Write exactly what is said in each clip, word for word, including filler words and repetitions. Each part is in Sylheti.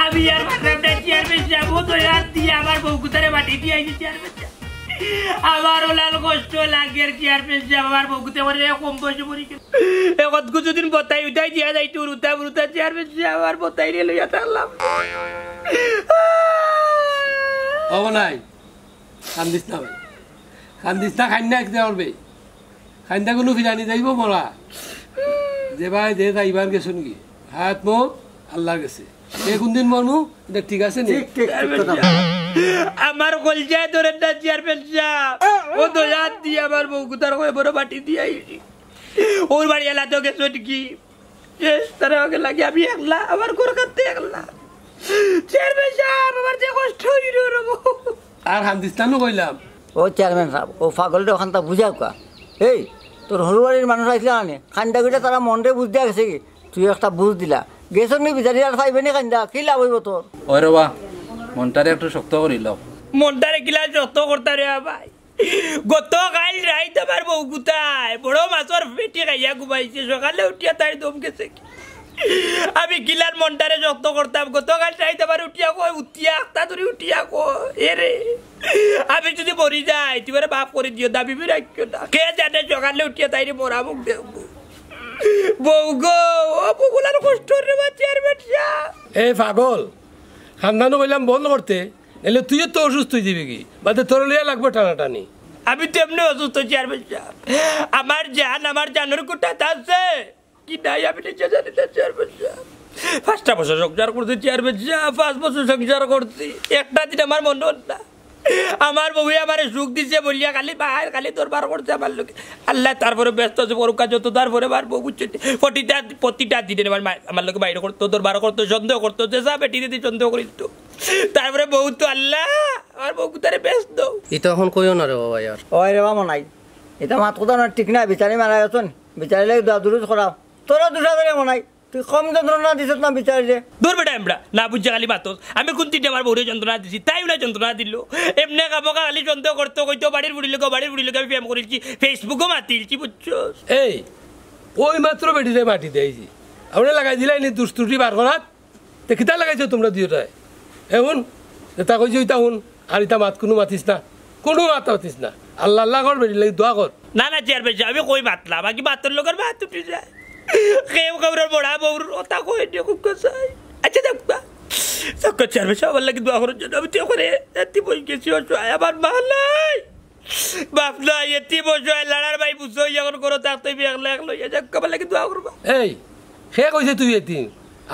আমি আর পারলাম না, চেয়ারম্যান সাব, ও তো হাত দিয়া আমার বউগুতারে মাটি দিয়া আইছে, চেয়ারম্যান সাব। আমার ওলান কষ্ট লাগের, চেয়ারম্যান সাব, আমার বউগুতে আমার এই কম বয়সে মরি গেল। এখন কিছুদিন বতাই উঠাই দিয়া যাইতো, রুতা বুরুতা, চেয়ারম্যান সাব, আমার বতাই নিয়ে লইয়া থাকলাম। ও নাই, কান্দিস না ভাই, কান্দিস না, খাইন্দা একদে পারবে। খাইন্দা কোনো ফিরানি যাইব মরা। যে ভাই যে যাইবার গেছুন কি, হাত মো আল্লাহর গেছে। এ কোন দিন মরমু, এটা ঠিক আছে নি? ঠিক ঠিক ঠিক কথা। আমার কলজায় ধরেন না, চেয়ারম্যান সাব। ও তো হাত দিয়া আমার বউগুতার কবরো মাটি দিয়া আইছি। ওর বাড়ি এলা তো গেছুন কি? শেষ, তারা ওকে লাগে আমি একলা, আমার ঘর কাটতে একলা। চেয়ারম্যান সাব, আমার যে কষ্ট হইল রে বউ। আর কান্দিস না নু কইলাম। ও চেয়ারম্যান সাব, ও পাগলরে ওখানটা বুঝাও কা। এই, তোর হরু বাড়ির মানুষ আইসলা না নি? খান্দা গুইটা তারা মনরে বুঝ দিয়া গেছে কি? তুই একটা বুঝ দিলা। গেছুন নি বিচারি আর পাইবে নি খান্দা, কি লাভ হইব তোর? ওই রে বা, মনটারে একটু শক্ত করি লও। মনটারে কিলা শক্ত করতা রে ভাই? গত কাইল রাইত আমার বউগুতায় বড় মাছর পেটি খাইয়া ঘুমাইছে, সকালে উঠিয়া তাইর দম গেছে কি? আমি কিলার মনটারে শক্ত করতাম? গত কাইল রাইত আমার উঠিয়া কয়, উঠিয়া আখতা ধরি উঠিয়া কয়, এ রে, আমি যদি মরি যাই, তুই আমারে মাফ করি দিও, দাবি বি রাখিও না। কে জানে সকালে উঠিয়া তাইরে মরা মুখ দেখবো। বউ গো, ও বউগুলার কষ্ট রে বা চেয়ারম্যান সাব। এ পাগল, খান্দানো কইলাম বন্ধ করতে, নাইলে তুইও তো অসুস্থ হয়ে যাবি কি? বাদে তোর লইয়া লাগবে টানাটানি। আমি তো এমনি অসুস্থ চেয়ারম্যান সাব। আমার জান, আমার জানের কোটাত আছে কি নাই আমি নিজে জানি না চেয়ারম্যান সাব। পাঁচটা বছর সংসার করছি চেয়ারম্যান সাব, পাঁচ বছর সংসার করছি, একটা দিন আমার মনে হল না। আমার বউয়ে আমারে সুখ দিছে বলিয়া খালি বাহির খালি দরবার করছে আমার লগে। আল্লাহ তারপরে ব্যস্ত আছে, পরকা যত তারপরে আমার বউ বুঝছে, প্রতিটা প্রতিটা দিনে আমার মা-, আমার লগে বাইরে করতো, দরবার করতো, সন্দেহ করতো, যে যা বেটি দিদি সন্দেহ করিত। তারপরে বউ তো আল্লাহ, আমার বউগুতারে বেশ দাও। ইতা এখন কইও না রে বাবা ইয়ার। ওই রে বাবা নাই, এটা মাত কথা না, ঠিক না? বিচারি মারা গেছুন, বিচারি লাগে দোয়া দুরুদ করাও। তোরা দুসা ধরে মনাই, তুই কম যন্ত্রণা দিছত না বিচারিরে। দূর বেটা এমরা, না বুঝছে খালি মাতস। আমি কোন দিন আমার বউরে যন্ত্রণা দিছি, তাইও না যন্ত্রণা দিল। এমনে কামকা খালি সন্দেহ করতো, কইতো বাড়ির বুড়ি লোক, বাড়ির বুড়ি লোক আমি প্রেম করিলছি, Facebook-ও মাতিলছি, বুঝছস? এই, ওই মাত্র বেটিরে মাটি দেইছি, আমরা লাগাই দিলাই নি দুষ ত্রুটি বার করাত। তে কিতা লাগাইছো তোমরা দুইটায়? এখন যেটা কইছো ইটা হুন, আর ইটা মাত কোনো মাতিস না, কোনো মাত মাতিস না। আল্লাহ আল্লাহ কর, বেটি লাগি দোয়া কর। না না চেয়ারম্যান সাব, আমি কই মাতলাম, বাকি মাতর লগর মাত উঠি যায়। কেউ কাউরর বড়া বউর কথা কই দিয়ে খুব কষাই। আচ্ছা দেখ না, দেখ চেয়ারম্যান সাব, আমার লাগি দোয়া করার জন্য আমি তো করে এতি বই গেছি, অসহায় আমার মা নাই। বাপ নাই, এতি বসো, লাড়ার ভাই বুঝছো, এখন করো, তার তো একলা একলা হইয়া যাক, আমার লাগি দোয়া করবা। এই, কে কইছে তুই এতিম?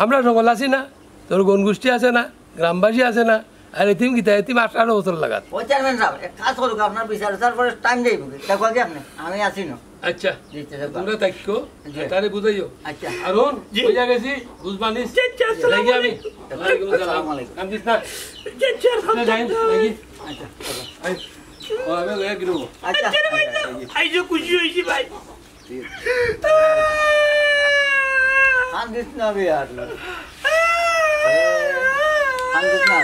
আমরা সকল আছি না? তোর গণগোষ্ঠী আছে না? গ্রামবাসী আছে না? আর এতিম কিতা? এতিম আঠারো বছর লাগাত। ও চেয়ারম্যান সাব, এক কাজ করুক, আপনার বিচার বিচার করে টাইম দেই বুকে। দেখো আগে আপনি, আমি আছি না। আচ্ছা, জি, আচ্ছা, দেখো। তোমরা থাকিও, জি। তারে বুঝাইও। আচ্ছা। আর হুন, জি। বুঝা গেছি, বুঝবানিস। জি, জি, আসসালামু দেখি আমি। আলাইকুম। ওয়ালাইকুম আসসালাম। আসসালামু আলাইকুম। কান্দিস না। জি, জি, আচ্ছা, যাই, আলহামদুলিল্লাহ। দেখি। আচ্ছা, আচ্ছা। আই। ও, আমি লয়ে গিরবো। আচ্ছা। আচ্ছা, ভাই, আই। আই যে খুশি হইছি ভাই। কান্দিস না বে আর। কান্দিস না।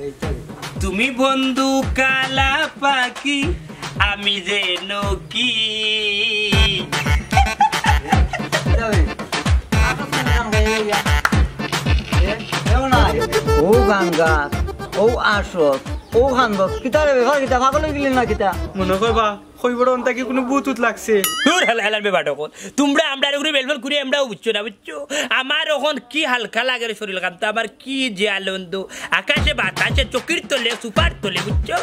এই তো। তুমি বন্ধু কালা পাখি, আমি যে নকি। ও গাঙ্গা, ও আসত, ও খান্দত, কিতা রে ব্যাপার, কিতা পাগল হয়ে গেলি না কিতা? মনে করবা, কই বড় অন্তা কি কোনো ভূত উত লাগছে? দূর হেলা হেলান বে বাটকল। তোমরা আমরার উপরে বেলফেল করে আমরাও বুঝছো না, বুঝছো? আমার এখন কি হালকা লাগে রে শরীর খান, তো আমার কি যে আনন্দ। আকাশে বাতাসে চকির তলে, সুপার তলে, বুঝছো?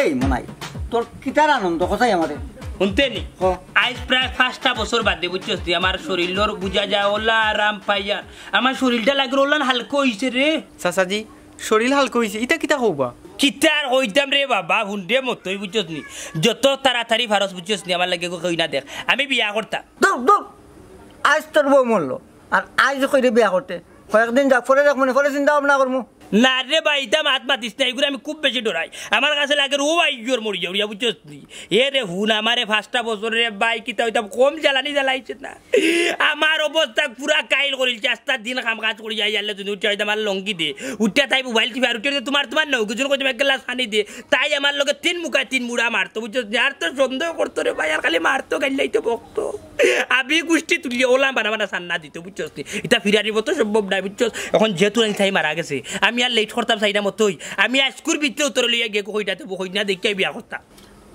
এই মনাই, তোর কিতার আনন্দ, কথাই আমারে। শুনতে নি? হ। আজ প্রায় পাঁচটা বছর বাদে, বুঝছস তুই, আমার শরীরর বুঝা যায় ওলা আরাম পাইয়ার। আমার শরীরটা লাগে ওলান হালকা হইছে রে। চাচাজি, শরীর হালকা হইছে, ইটা কিতা কইবা? কিতা আর কইতাম রে বাবা, হুনরে মতই বুঝছস নি? যত তাড়াতাড়ি ফারস বুঝছস নি, আমার লাগে কই না দেখ, আমি বিয়া করতাম। দূর, দূর। আজ তোর বউ মরলো, আর আজ কইরে বিয়া করতে। কয়েকদিন যাক, পরে দেখ, মনে পরে চিন্তা ভাবনা করমু। না রে ভাই, ইতা মাত মাতিস না, ইগুরে আমি খুব বেশি ডরাই। আমার কাছে লাগে ও ভাই, ইগর মরি যাও, ইয়া বুঝছস নি? এ রে হুন, আমারে পাঁচটা বছর রে ভাই, কিতা অইতাম কম জ্বালানি জ্বালাইছে না। আমার অবস্থা পুরা কাইল করিলছে, আস্তা দিন কাম কাজ করি যাই, আল্লাহ তুমি উঠে হয়তো আমার লঙ্গি দে, উঠে তাই মোবাইল টিপে আর উঠে তোমার তোমার নৌ কিছু কইতে এক গ্লাস পানি দে, তাই আমার লগে তিন মুখা তিন মুড়া মারতো, বুঝছস নি? আর তো সন্দেহ করতো রে ভাই, আর খালি মারতো, গাইল্লাইতো বকতো। আমি গুষ্টি তুলিয়া ওলাম বানা বানা সান্না দিত, বুঝছস নি? ইতা ফিরানির মতো সম্ভব নাই, বুঝছস? এখন যেহেতু আমি তাই মারা গেছে, আমি আর লেট করতাম চাই না মতোই। আমি আইজকুর ভিতরে উত্তরে লইয়া গিয়া কইটা দেবো, কই না দেখিয়া বিয়া করতাম।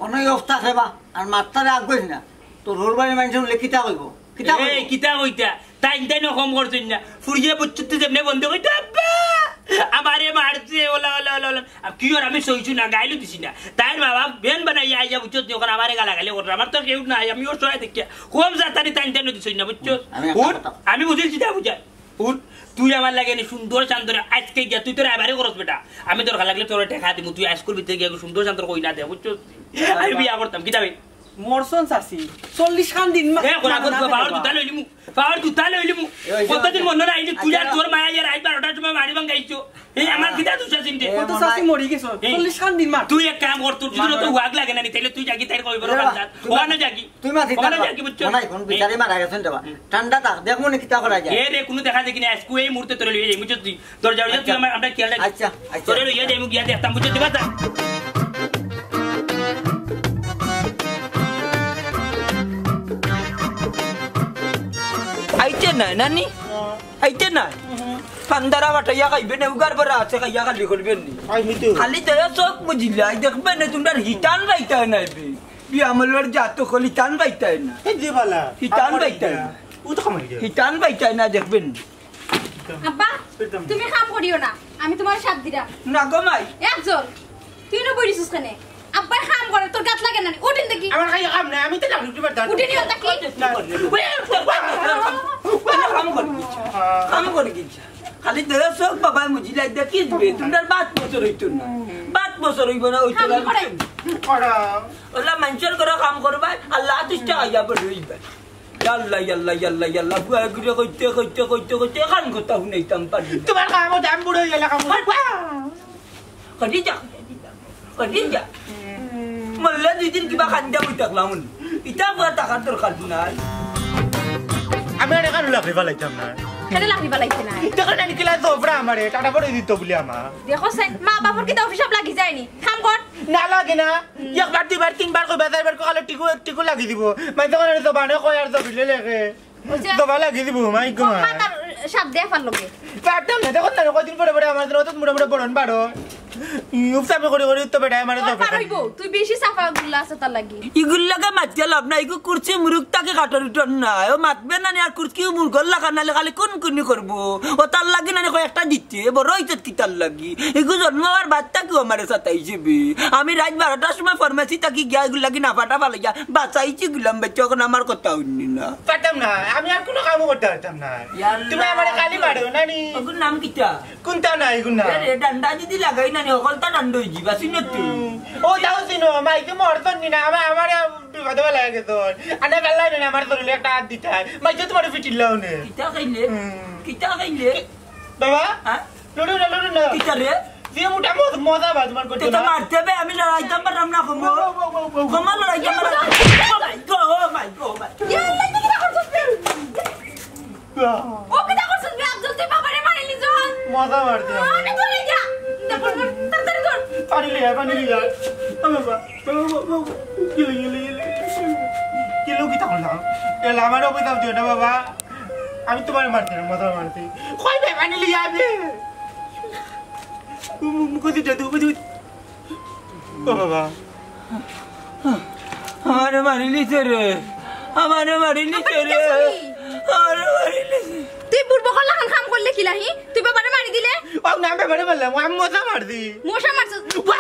অনয় অবস্থা সেবা, আর মাত্রারে আগুয়াইস না। তোর হউর বাড়ির মানুষে উঠলে কিতা কইবো? কিতা কইবো? এই, কিতা কইতা? তাই তাই না কম করছইন না। ফুরিয়ে বুঝছতে যেমনে বন্ধ কইতো, "আব্বা, আমারে মারছে, ওলা, ওলা, ওলা, ওলা।" আর কি ওর আমি সইছু না, গাইলও দিছি না। তাইর মা বাপ বেন বানাইয়া আইয়া বুঝছস নি, ওখানে আমারে গালাগালি কররা। আমার তো কেউ নাই, আমি অসহায় দেখিয়া। কম জাতানি তাই তাই না দিছইন না, বুঝছস? আমি একটা হুন, কথা আমি বুঝিলছি তা বুঝা। হুন, তুই আমার লাগে নি সুন্দর শান্তরে আইজকে গিয়া তুই তোর এবারে করস বেটা। আমি দরকার লাগলে তোর টেকা দিমু, তুই আইজকুর ভিতরে গিয়া সুন্দর শান্তর কই না দে, বুঝছস? আমি বিয়া করতাম, কিতা বে? মরছইন চাচি, চল্লিশ খান দিন মা-, এ, কোনা মাগনা করবো, বাবার খাইবা। জুতা লইলিমু, বাবার জুতা লইলিমু। এ, ওই যে, কতদিন মনে নাই যে তুই আর আচ্ছা। তোর মায়া ইয়ার আইজ বারোটার সময় মারি ভাঙাইছো। এই আমার কিতা দোষ আছে নি? এ, কত মনে চাচি নাই। মরি গেছে, এ, চল্লিশ খান দিন মার। তুই এক কাম কর, তোর যদি মা-, তো হুয়াগ লাগে না নি, তাইলে তুই জাগি তাইর কইবর এ, বাবা, বাদ। তুই ওখানে মা-, জাগি। তুই মাঝে ওখানে থাক। জাগি, বুঝছো? মনে হয় কোন বিচারে মারা গেছেন রে বা। হুম। ঠান্ডা থাক, দেখবো নি কিতা করা যায়। এ রে, কোনো দেখা দেখি না, আজকে এই মুহূর্তে তোরে লইয়া যাই, বুঝছো তুই? তোর যাওয়ার তুই আচ্ছা। আমার, আমরা খেয়াল রাখি। আচ্ছা, আচ্ছা। তোরে লইয়া যাইমু গিয়া দেখতাম, বুঝছো তুই? বাদ দে। আইতে না, নানি? আইতে না? পান্দারা বাটাইয়া খাইবে না, উগার বড় আছে, খাইয়া খালি করবে নি। আই মিতু। খালি তো চোখ বুঝিলাই, দেখবে না, তোমরা হিটান পাইতায় না বে। বিয়া আমলর জাত তো খালি টান পাইতায় না। এই যে বালা। হিটান পাইতায় না। ও তো কামাই গেল। হিটান পাইতায় না, দেখবে নি। আব্বা, একদম। তুমি কাম করিও না, আমি তোমার সাথ দিলাম। না গো মাই। একজন, তুই না বইরিছিস কেনে? আব্বাই কাম করে, তোর গাত লাগে না নি? উঠিন দেখি। আমার খাই কাম নাই, আমি তো লাভ উঠতে পারতাম। উঠিনি ওটা কি? না। কাম করে। কাম করে কিনছা। খালি ধরে চোখ বাবা মুজিলাই দেখিস বে, তোমরা বাত বছর হইতো না। বাত বছর হইব না, হইতো কাম না। করে। করা। ওলা মানুষের ঘরে কাম করবায়, আল্লাহ তুষ্টা হইয়া বড় হইবায়। ইয়াল্লা, ইয়াল্লা, ইয়াল্লা, ইয়াল্লা, বুয়া ঘুরে কইতে, কইতে, কইতে, কইতে, এখন কথা শুনাইতাম পারি না। তোমার কামো দাম বুড়ো হয়ে গেলে কামো। করি যা, করি যা। মল্লা দুই দিন কিবা খান্দা বই থাকলাম। ইটা বুয়া টাকার দরকার নাই। আমি আর এখানে লাকড়ি ফালাইতাম না। কেন লাকড়ি ফালাইতে না? দেখো না, নিখিলা তো ওপরে আমারে টাটা পড়ে দিত বলে আমার। দেখো সে, মা বাপর কি তো অফিস লাগি যায়নি? কাম কর। না লাগে না। একবার, দুইবার, তিনবার কইবা, চাইরবার কইলে টিকু, টিকু লাগি দিব। মাই তখন তো বানে কয় আর তো বিলে লেগে। ওই যে দবা লাগি দিব, মাই গো মা। মাথার সাপ দেয়া ফার লগে। পারতাম না, দেখো না, কয়দিন পরে পরে আমার জন্য অত মোটা মোটা বড়ন বাড়ো। উম, উপসাপে করে করে তো বেটায় আমারে ও, দবা পার লাগি। হইব, তুই বেশি সাফা গুল্লা আছে তার লাগি। ইগুর লগে মাতিয়া লাভ নাই, ইগু কুরসি মুরুখ তাকে কাটর উঠর না। ও মাতবে না নি আর কুরসি মুরগর লাগা নালে খালি কুন কুনি করবো। ও তার লাগি না নি কয় একটা দিতে, বড় হইছত কি তার লাগি। ইগু জন্ম হওয়ার বাদ থাকি আমারে সাতাইছে বে। আমি রাত বারোটার সময় ফার্মেসি থাকি গিয়া ইগুর লাগি না ফাটা ফালাইয়া বাঁচাইছি গুলাম বেচে, এখন আমার কথা হুননি না। পারতাম না, আমি আর কোনো কামও করতে পারতাম না। ইয়াল্লা। তুমি আমারে খালি মারো, নানি। ওগুর নাম কিতা? কোনটা না, এগুর না। এ রে, ডান্ডা যদি লাগাই না নি, হকলতা ডান্ডা হয়ে যাবা, চিনো তো? হুম। ও, যাও চিনো, মাইকে মরতন নি না, আমার, আমার বিপদে বেলা গেছে। আনে বেলা নি না, আমার শরীরে একটা হাত দিতে হয়। মাইকে তোমার ফিটিল্লাও নে। কিতা খাইলে? হুম। কিতা খাইলে? বাবা? হ্যাঁ? লড়ো না, লড়ো না। কিতা রে? যে মোটা মজ-, মজা বা তোমার করতে তে তো না। মারতে হবে, আমি লড়াইতাম পারলাম না, কমো। বাবা, বাবা, বাবা, বাবা। কমো লড়াইতাম পারলাম না। Oh my God, oh my God, oh my God। ইয়া, আল্লাহ, তুই কিতা করছস বে? বাবা। ও কিতা করছস বে? আফজল, তুই বাবারে মারিলি যখন। মজা মারতে হবে। আমি তো লই যা। দেখো, তাড়াতাড়ি কর। পানি লিয়া, পানি লিয়া। বাবা, বাবা, বাবা, বাবা। গেলে, গেলে, গেলে। গেলে কিতা করলাম? এ লামার অবস্থা দিও না, বাবা। আমি তোমারে মারতে না, মজা মারতে। কই বে, পানি লিয়া বে। মু-, মু-, মুখে দিতে, মুখে দিতে। ও বাবা। আমারে মারিলিছে রে। আমারে মারিলিছে রে। আমারে মারিলিছে। তুই বুড়বকর লাখান কাম করলে কিলা হি? তুই বাবারে মারি দিলে? ও না, বাবারে মারলাম, আমি মজা মারছি। মশা মারছস? ওয়া!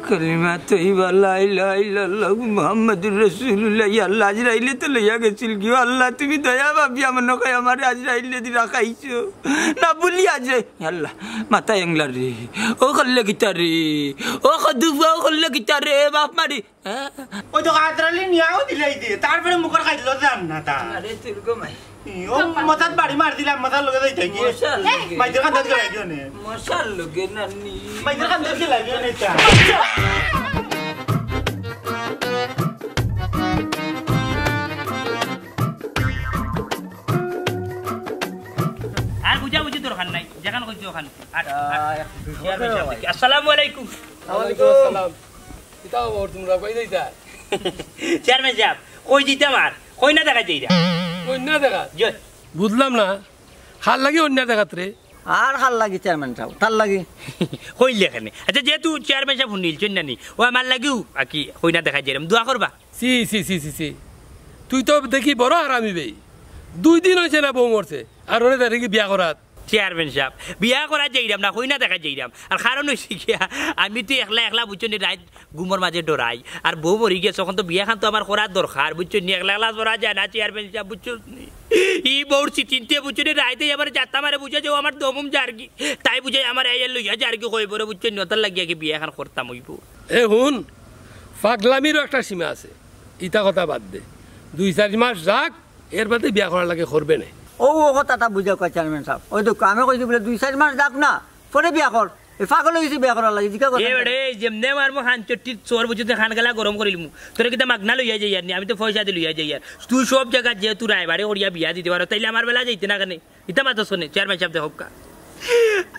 কলিমা তৈবা লা ইলাহা ইল্লাল্লাহু মুহাম্মাদুর রাসূলুল্লাহ। ইয়া আল্লাহ, আজরাইলে তো লইয়া গেছিল গি। আল্লাহ, তুমি দয়া ভাবিয়া মনে কয় আমারে আজরাইলে দি রাখাইছো। না বলি আজরাইল। ইয়া আল্লাহ, মাথা এংলা রে। ও করলে কিতা রে? ও কদুবা, ও করলে কিতা রে? বাপ মারি। হ্যাঁ? ওই তো আজরাইলে নিয়াও দিলাই দে। তারপরে মুখর খাইলো জান না তা। আরে তুই গো মাই। ও, মাথাত বাড়ি মার দিলাম, মাথার লগে যাইতে কি? মশার লগে। মাইজের কান্দাত গেলাই দিও নে। মশার লগে নানি। মাইজের কান্দাত গেলাই দিও নে, চা। আর বুঝাবুঝি দরকার নাই, যেখান কইছি ওখান। আর, আর, আহ, চেয়ারম্যান সাহেব দেখি। আসসালামু আলাইকুম। ওয়ালাইকুম আসসালাম। কিতা খবর তোমরা? কই যাইতা? চেয়ারম্যান সাহেব, কই যাইতাম আর? কইনা দেখা যাইরা। কইনা দেখা? জি। বুঝলাম না, কার লাগি কইনা দেখাত রে? আর কার লাগি চেয়ারম্যান সাহেব, তার লাগি। কইলে কেনে? আচ্ছা, যেহেতু চেয়ারম্যান সাহেব হুনিলছইন না নি, ও আমার লাগিও আর কি কইনা দেখা যাইরাম, দোয়া করবা। সি, সি, সি, সি, সি। তুই তো দেখি বড় হারামি বে। দুই দিন অইছে না বউ মরছে, আর ওরে দেখি বিয়া করাত। চেয়ারম্যান সাহেব, বিয়া করা যাইরাম না, কইনা দেখা যাইরাম। আর কারণ অইছে গিয়া, আমি তো একলা একলা বুঝছো নি, রাইত ঘুমর মাঝে ডরাই। আর বউ মরি গেছে, অখন তো বিয়াখান তো আমার করার দরকার, বুঝছো নি? একলা একলা করা যায় না, চেয়ারম্যান সাহেব, বুঝছো নি? ই বউর চিটিনতে, বুঝছো নি? রাইতে আবার যাত্রা মারে বুঝে যে ও আমার দমুম যারগি। তাই বুঝে আমার এই লইয়া যারগি কইবো রে, বুঝছো নি? ওটার লাগিয়া কি বিয়াখান করতাম অইবো? এ হুন, পাগলামিরও একটা সীমা আছে। ইতা কথা বাদ দে, দুই চাইর মাস যাক, এর বাদে বিয়া করার লাগে করবে নে। ও, ও কথাটা বুঝা কয় চেয়ারম্যান সাহেব। ওই দেখো, আমি কইছি বলে দুই চাইর মাস যাক না, পরে বিয়া কর। এ পাগল অইছে বিয়া করার লাগি, জিকা কথা। এ বেটা, এই যেমনে আমার মুখ হান চট্টির চোর বুঝতে খান গেলা গরম করিলিমু। তোরে কিতা মাগনা লইয়া যাইয়ার নি, আমি তো পয়সা দি লইয়া যাইয়ার। তুই সব জাগাত যেহেতু রায়বারে করিয়া বিয়া দিতে পারো, তাইলে আমার বেলা যাইতে না কেনে? ইতা মাতস কেনে, চেয়ারম্যান সাহেব দেখউক্কা।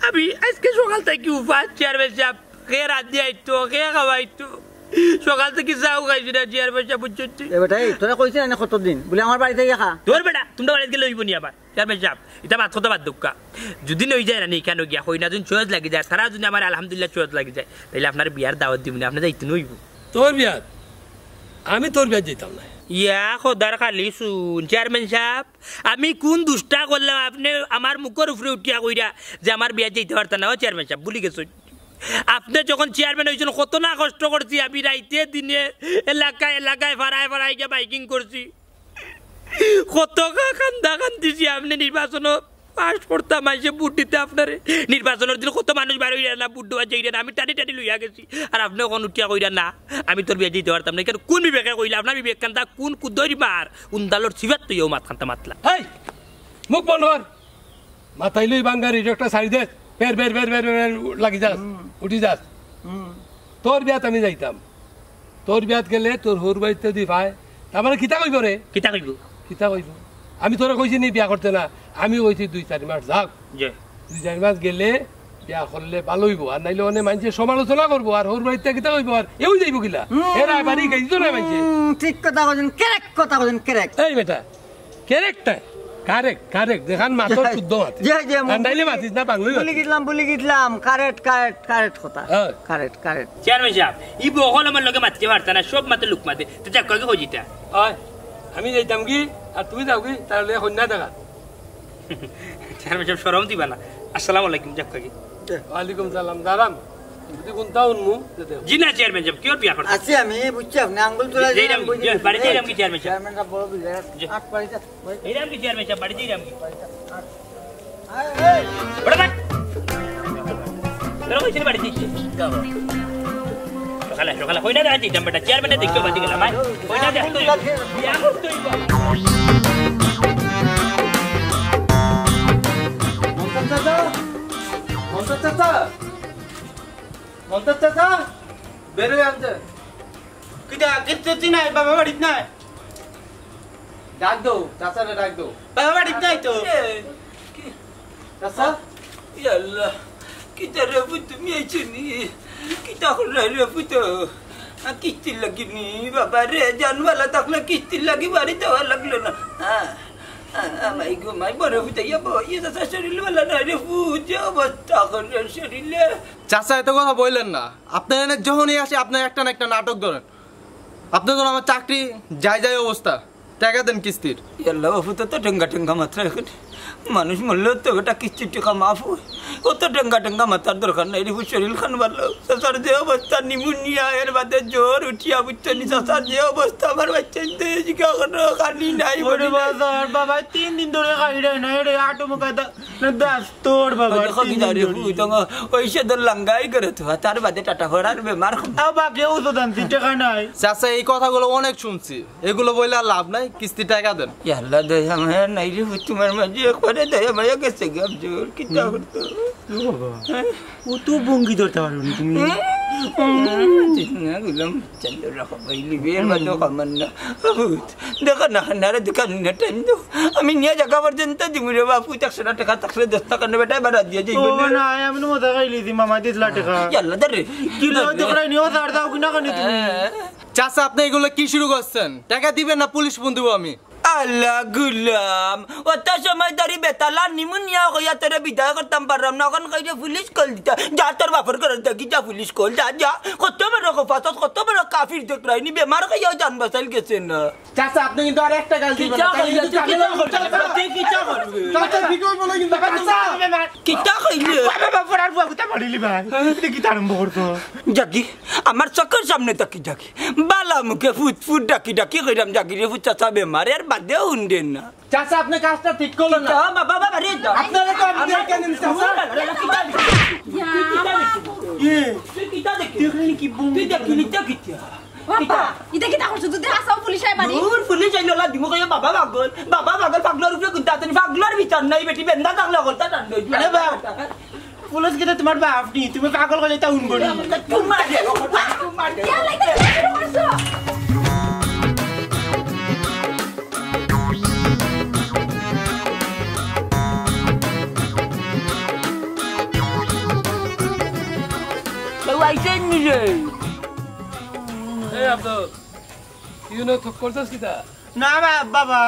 আমি আইজকে সকাল থাকি উপাস, চেয়ারম্যান সাহেব। কে রান্ধি আইতো, কে খাওয়াইতো? সকাল থাকি চাও খাইছি না, চেয়ারম্যান সাহেব, বুঝছো নি? এ বেটা, এই, তোরা কইছি না, না কতদিন? বলে আমার বাড়িত গিয়া খা। তোর বেটা, তোমরা বাড়িত গেলে অইবো নি আবার? চেয়ারম্যান সাহেব, ইতা মাত কথা বাদ দেউক্কা। যদি নই যায় না নি, ইখানো গিয়া কইনা যদি চয়েজ লাগি যায়, তারা যদি আমার আলহামদুলিল্লাহ চয়েজ লাগি যায়, তাইলে আপনার বিয়ার দাওয়াত দিমু নি, আপনে যাইতে নইবো। তোর বিয়াত? আমি তোর বিয়াত যাইতাম না। ইয়া খোদার খালি শুন, চেয়ারম্যান সাহেব, আমি কোন দুষ্টা করলাম, আপনে আমার মুখর উপরে উঠিয়া কইরা যে আমার বিয়াত যাইতে পারতা না? ও চেয়ারম্যান সাহেব, ভুলি গেছইন? আপনে যখন চেয়ারম্যান অইছইন, কত না কষ্ট করছি আমি, রাইতে দিনে এলাকায় এলাকায়, পাড়ায় পাড়ায় গিয়া মাইকিং করছি, কত কা-, কান্দা কান্দিছি। আপনে নির্বাচনো পাস করতা, মাইনষে ভোট দিতা আপনারে। নির্বাচনর দিন কত মানুষ বার অইরা না, ভোট দেওয়াত যাইরা না, আমি টানি টানি লইয়া গেছি। আর আপনে অখন উঠিয়া কইরা না, আমি তোর বিয়াত যাইতে পারতাম না। ইখান কোন বিবেকে কইলা? আপনার বিবেক কান্দা কোন কুদইর মার উন্দালর সিফাত তুইও মাত কান্দা মাতলা। হেই, মুখ বন্ধ কর। মাথায় লই বাঙ্গারি, এটা একটা সাইড দে। বের, বের, বের, বের, বের, লাগি যাস, উঠি যাস। তোর বিয়াত আমি যাইতাম। তোর বিয়াত গেলে তোর হউর বাড়িত দি পায়, তার মানে কিতা কইবো রে? কিতা কইবো? কিতা কইবো? আমি তোরে কইছি নি বিয়া করতে না, আমি কইছি দুই চাইর মাস যাক। জি। দুই চাইর মাস গেলে বিয়া করলে ভালো অইবো, আর নাইলে অনে মাইনষে সমালোচনা করবো, আর হউর বাড়িত কিতা কইবো, আর এও যাইবো কিলা? এরা বাড়ি গাইতো না মাইনষে। হুম, ঠিক কথা কইছইন, correct কথা কইছইন, correct। এই বেটা, Correct তাই? Correct, correct। যেখান মাতর শুদ্ধ মাত। জি, জি, আর নাইলে মাতিস না, বাংলায় ভুলি মাতিস। গেছিলাম, ভুলি গেছিলাম। Correct, correct, correct কথা। হ্যাঁ। Correct, correct। চেয়ারম্যান সাহেব, ই বকল আমার লগে মাতিতে পারতা না, সব মাতে লুক মাতে। তো যাউক্কা গি কই যিতা? ওই, আমি যাইতাম কি? আর তুমি যাও কি? তাহলে এখন না দেখা। চেয়ারম্যান সাহেব, শরম দিবা না। আসসালামু আলাইকুম, যাউক্কা গি। ওয়ালাইকুম সালাম। দাঁড়ান। যদি কোনটা উনমু, জি না, চেয়ারম্যান সাহেব, কিওর বিয়া করতা? আছি আমি, বুঝছি আপনে আঙ্গুল তুলাই যাইরাম, দিলাম, বুঝি জি, গেছি। বাড়ি যাইরাম কি, চেয়ারম্যান সাহেব? চেয়ারমানটা বড় বিল্ডার। জি। আট বাড়ি যা, বাড়ি যা। যাইরাম কি, চেয়ারম্যান সাহেব, বাড়ি যাইরাম কি? বাড়ি যা, আট। আয়, এই। ওরে ভাই। তোরা কইছিস বাড়ি যাইতে? সকালে, সকালে, কই না দেখা যাইতাম বেটা, চেয়ারম্যানটা দেখতে বাড়ি গেলাম, ভাই। কই না দেখতে? বিয়া করতে অইবো। মন্তাজ চাচা, মন্তাজ চাচা। মন্তাজ চাচা, বেরোয় আনতে। কিতা, কিচ্ছু নাই, বাবা বাড়িত নাই। ডাক দেও, চাচারে ডাক দেও। বাবা বাড়িত নাই তো। এ, কি? চাচা? ইয়া আল্লাহ, কিতা রে পুত, তুমি আইছো নি? কিতা করলা রে পুত? আ, কিস্তির লাগি নি? বাবা রে, জানওয়ালা থাকলে কিস্তির লাগি বাড়িত আওয়া লাগলো না। আ, আ, আ, মাই গো মাই, বড় পুত, ইয়া বউ, ইয়া চাচা শরীর ভালা নাই রে পুত, যে অবস্থা করে শরীরে। চাচা, এত কথা বললেন না। আপনার এনে যখনই আসি, আপনার একটা না একটা নাটক ধরেন। আপনার জন্য আমার চাকরি যাই যাই অবস্থা। টাকা দেন কিস্তির। ইয়াল্লা, বাপু তো, তো টেঙ্গা টেঙ্গা মাত্র এখন। মানুষ মরলেও তো বেটা কিস্তির টেকা মাফ অয়। অত টেঙ্গা টেঙ্গা মাতার দরকার নাই রে, শরীর খান ভালা। চাচার যে অবস্থা, নিমোনিয়া, এর বাদে জ্বর উঠিয়া, বুঝছো নি? চাচার যে অবস্থা, আমার বাচ্চা তো এই জিগা এখনো খানি নাই, ওরে বডি নাই। বাজার, বাবা, তিন দিন ধরে খাই নাই, না, এরে আটো মুখা দা-, না, দাস, তোর বাবা, ওই দেখো তিন কি দিন দাঁড়িয়ে ধরে। হুই, তখন ওই সে দর লাঙ্গাই করে তো, তার বাদে টাটা ফড়ার বেমার। তাও বাকি ঔষধ আনছি, টেকা নাই। চাচা, এই কথাগুলো অনেক শুনছি, এগুলো বলে আর লাভ নাই, কিস্তি টাকা দেন। ইয়াল্লা, দয়া মায়া নাই রে, তোমার মাঝে একবারে দয়া মায়া গেছে গি, আফজল, কিতা করতো? ও বাবা, হ্যাঁ? ও তো ভঙ্গি ধরতে পারো না তুমি। হুম, ঠিক না, গুলাম, চন্দ্র রাখো, ভাই, লিবে, এর মাঝে খামান না। বাবু, দেখো না, না রে, দোকান না, টাইম দাও। আমি নিয়ে জায়গা পর্যন্ত দিমু রে বাপু, একশো টেকা থাকলে দশ টেকা নেবে, টাকা বাড়া দিয়ে যাইবে ও না। না, আমি মজা খাইলি দি, মামা দিছলা টেকা। ইয়াল্লা, দে রে। কিলো দে। দোকানে নিও, ছাড় দাও, কিনা খানি তুমি? হ্যাঁ। চাচা, আপনি এগুলো কি শুরু করছেন? টাকা দিবেন না পুলিশ ফোন দিব আমি? আল্লাহ গুলাম, অত সময় ধরি বেতালা নিমুনিয়া কইয়া তোরে বিদায় করতাম পারলাম না, অখন কইরে পুলিশ কল দিতা। যা তোর বাপর ঘরে থাকি, যা পুলিশ কল, যা, যা। কত বড় কফাসত, কত বড় কাফির দেখরায়নি, বেমার খাইয়াও জান বাঁচাইল গেছে না। চাচা, আপনি কিন্তু আর একটা গাল দিবেন কিতা না, তাহলে কইলে কিন্তু তুই, কিতা করবি? তুই কিতা করবি? চাচা, ঠিক হইব না কিন্তু, চাচা। কিতা কইলে? বাবা, বাবা, পড়ার বুয়া, কুতা পড়িলি ভাই? এটা কিতা আরম্ভ করছো? যাগি, আমার চোখের সামনে থাকি যাগি। বালা মুখে ফুট ফুট ডাকি ডাকি কইরাম যাগি রে ফুট চাচা বেমার, এর বাদেও হুনদেন না। চাচা, আপনি কাজটা ঠিক করলেন না। কিতা? বাবা, বাবা রে, যা। আপনারা তো আমি আমার দেখে নিন, চাচা। ইয়া, তুই কিতা দেখলি? ইয়ে। তুই কিতা দেখলি? দেখলি কি বম? তুই দেখলি তো কিতা? বাবা, ইটা কিতা করছো? তুই হাসাও পুলিশ আয় বাড়ি। দূর, পুলিশ আইলো, লা দিমু কইয়া বাবা পাগল। বাবা পাগল, পাগলর উপরে কুন্তা আছে নি? পাগলর বিচার নাই, বেটি বেন্দা থাকলে হকলতা টান দই। আরে বাবা। পুলিশ কিতা তোমার বাপ নি? তুমি পাগল কইলে তা হুনবো নি? তোমার দে, তোমার দে। ইয়া, লাইতে শুরু করছো। কেউ আইছেন নি রে? এই আব্দুল, তুই ইনো থক করছস কিতা? না বা-, বাবা।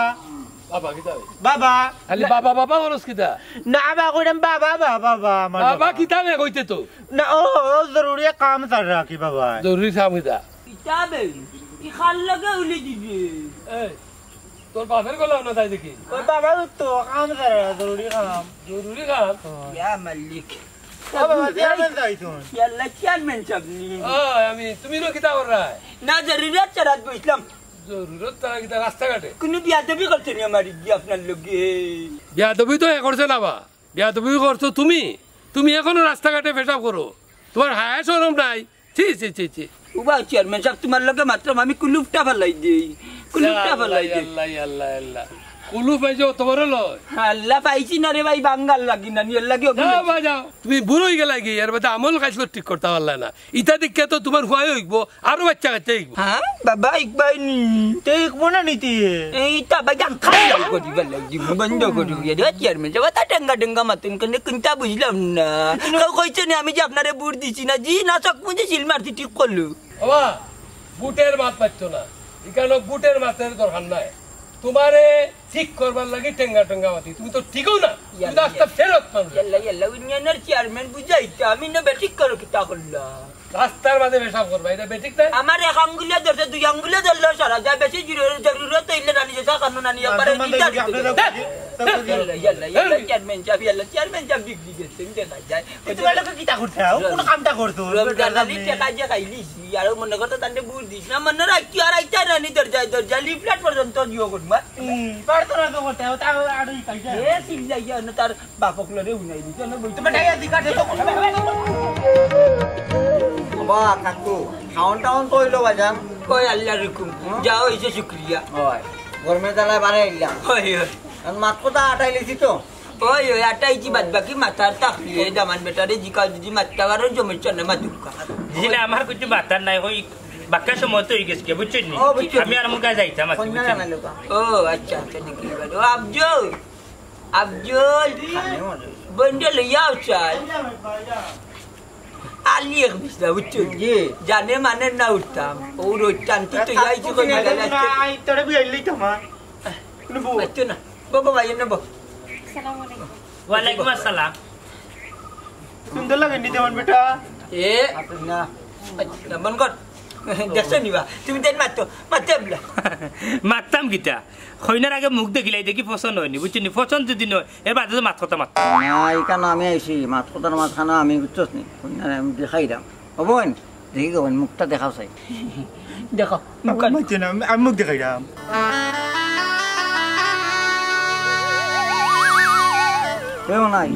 বাবা কিতা রে? বাবা। খালি না। বাবা, বাবা করস কিতা? না বা, কইরাম বাবা, বাবা, বাবা, আমার বাবা বাবা। কিতা রে কইতে তো? না, ও, ও জরুরি কাম ছাড়া কি বাবা? জরুরি কাম কিতা? কিতা বে? ই খাল লগে উলি দিবি। এই, তোর বাপের গলা না তাই দেখি। ওই বাবা, ও তো কাম ছাড়া, জরুরি কাম। জরুরি কাম? ও। ইয়া মালিক। ও বাবা, চেয়ারম্যান যাইছুন। ইয়াল্লা, চেয়ারম্যান সাহেব নি? ও, আমি, তুমি ইনো কিতা কররায়? না, জরুরত ছাড়া বইছলাম। জরুরত ছাড়া কিতা রাস্তাঘাটে? কুনু বিয়াদবি করছে নি আমার ইগি আপনার লগে? বিয়াদবি তো এ করছে না বা। বিয়াদবি করছো তুমি। তুমি এখনো রাস্তাঘাটে পেশাব করো। তোমার হায়া শরম নাই? ছি, ছি, ছি, ছি। ও বা চেয়ারম্যান সাহেব, তোমার লগে মাতরাম, আমি কুলুপটা ফালাই দেই। কুলুপটা ফালাই দেই। আল্লাহ, আল্লাহ, আল্লাহ। কুলুপ এই যে অত বড় লয়। আল্লাহ, পাইছি না রে ভাই, বাঙ্গাল লাগি না, নিয়ে লাগি না বা, যাও। তুমি বুড়া অই গেলায় গি, এর বাদে আমল কাইসলত ঠিক করতা পারলায় না। ইতা দেখিয়া তো তোমার হুয়াই অইবো, আরো বাচ্চা কাচ্চা অইবো। হ্যাঁ, বাবা, ইকবাই নি। তে ইকবো না নি তে? এই তো ভাই, জান খাই করি বেলাই দিব, বন্ধ করি দিয়ে দে, চেয়ারম্যান সাহেব, তা টেঙ্গা টেঙ্গা মাতুন কেনে, কুন্তা বুঝলাম না। কেউ কইছে নি আমি যে আপনারে ভোট দিছি না? জি না, চোখ মুজে সিল মারছি, ঠিক করলো। বাবা, ভোটের মাত মাততো না, ইখানো ভোটের মাতের দরকার নাই। তোমারে ঠিক করবার লাগি টেঙ্গা টেঙ্গা মাতি, তুমি তো ঠিকও না, তুমি তো ইয়াল্লা, আস্তা ফেরত মানুষ। ইয়াল্লা, ইয়াল্লা, ইউনিয়নের চেয়ারম্যান বুঝাইতে আমি না বেঠিক করো কিতা করলা? রাস্তার মাঝে পেশাব করবা, এটা বেঠিক না? আমার এক আঙ্গুলে ধরছে, দুই আঙ্গুলে ধরলেও সারা যায়, বেশি জরুরি, জরুরত হইলে নানি যেটা কারণ নানি একবারে আপনার মাঝে নিতে কি আপনার দিতে। ইয়াল্লা, ইয়াল্লা, ইয়াল্লা, চেয়ারম্যান সাহেব, ইয়াল্লা, চেয়ারম্যান সাহেব বিগড়ি গেছে, দেখা যায়। এ, তোমার লোকে কিতা করতে হয়? কোন কামটা করতো? রমজান আলী টেকা যে খাইলিছি, আর মনে করতো তাহলে ভোট দিস না, মনে রাখ, তুই আর আইতে নানি দরজায় দরজায় লিফলেট পর্যন্ত দিও করবা। হুম, পারতো না তো করতে, ও তাও আরো ই খাইছে। এ, চিল্লাইয়া না, তার বাপক লরে উনাই দিতে না, বইতে তোমার টাকা দিকা দে তো। বাহ, কাকু, খাওন টাউন তো হইলো বাজান। ওই আল্লাহর হুকুম, যা হইছে শুক্রিয়া। হয়, গরমের জ্বালায় বারে আইলাম। হয়, হয়। আর মাত কথা আটাই লিছি তো। ওই, ওই, আটাই জি বাদ বাকি মাথার থাকলে, দামান বেটারে জিকাও যদি মারতে পারো, জমির চন্না মাতুক্কা। জি না, আমার কিছু মাথার নাই, ওই বাক্কা সময় তো হয়ে গেছে, বুঝছেন নি? ও, বুঝছি। আমি আর মুখে যাইতাম, আর কি, কন্যা বুঝছেন? জানাইলো তো। ও, আচ্ছা, আচ্ছা, দেখি এবার। ও, আফজল, আফজল, বন্ধু লইয়া আও চাল। আলি এক বিছনা, বুঝছো? জি। জানে মানে না উঠতাম। ও রোজ টানতি তো যাইছি কই না, বিকালে না, আজকে। আই, তোরে বিয়ে হইলেই তো আমার। কোনো বউ? আচ্ছা না। বো, বো, ভাই, এনে বো। আসসালামু আলাইকুম। ওয়ালাইকুম আসসালাম। সুন্দর লাগে নি তেমন বেটা? এ, না। আচ্ছা, বন্ধ কর। দেখছো নি বা? তুমি তাইন মাতো, মাতো এবলা। মাততাম কিতা? কইনার আগে মুখ দেখিলাই দেখি পছন্দ অয়নি, বুঝছো নি? পছন্দ যদি নয়, এর বাদে তো মাত কথা মাত। না, ইখানো আমি আইছি, মাত কথার মাঝখানো আমি, বুঝছস নি? কইনার আমি দেখাইরাম। ও বইন, দেখি গো বইন, মুখটা দেখাও চাই। দেখো, মুখ কান। মাতছে না, আমি, আমি মুখ দেখাইরাম। এ মনাই,